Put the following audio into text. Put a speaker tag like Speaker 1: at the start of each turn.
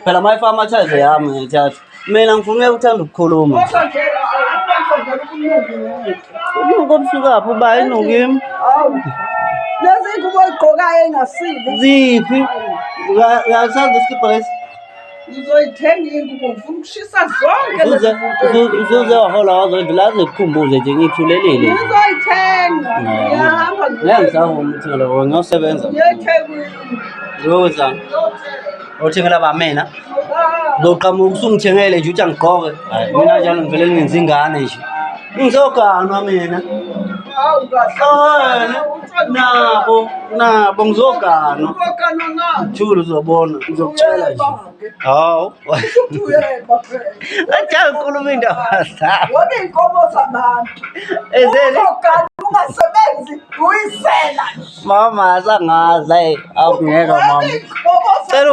Speaker 1: Phela uma ifaka ama-tiles yami ngiyithatha. Mina ngifuna ukuthanda ukukhuluma. Ubunuku obusukaphi uba inuku yimi?
Speaker 2: Lezi ingubo oyigqokayo engasile.
Speaker 1: Ziphi? Uyasazi isikibha lesi?
Speaker 2: Ngizoyithenga ingubo ngifuna ukushisa zonke lezi zinto.
Speaker 1: Uzuze wahola wazondlula aze kukhumbuze nje ngithulelile.
Speaker 2: Ngizoyithenga. Ngiyahamba
Speaker 1: Ngeke ngisavuma ukuthengela wona ngiyosebenza.
Speaker 2: Ngiyoyithenga.
Speaker 1: Uzokwenzani? Othengela ba mina? Uzoqhamuka usungithengele nje uthi angigqoke. Hayi mina njalo ngivele ngingenza ingane nje. Ngizoganwa mina.
Speaker 2: Hawu kahle.
Speaker 1: Nabo, nabo ngizoganwa.
Speaker 2: Uzoganwa ngani?
Speaker 1: Thula uzobona, ngizokutshela nje. Hawu.
Speaker 2: Usho ukuthi uyeba phela.
Speaker 1: Acha ukhuluma indaba zakho.
Speaker 2: Wona iy'nkomo zabantu.
Speaker 1: Ezeni?
Speaker 2: Uzogana ungasebenzi uyisela.
Speaker 1: Mama asangazi, hayi awungeke mama.
Speaker 2: Wona iy'nkomo
Speaker 1: Cela.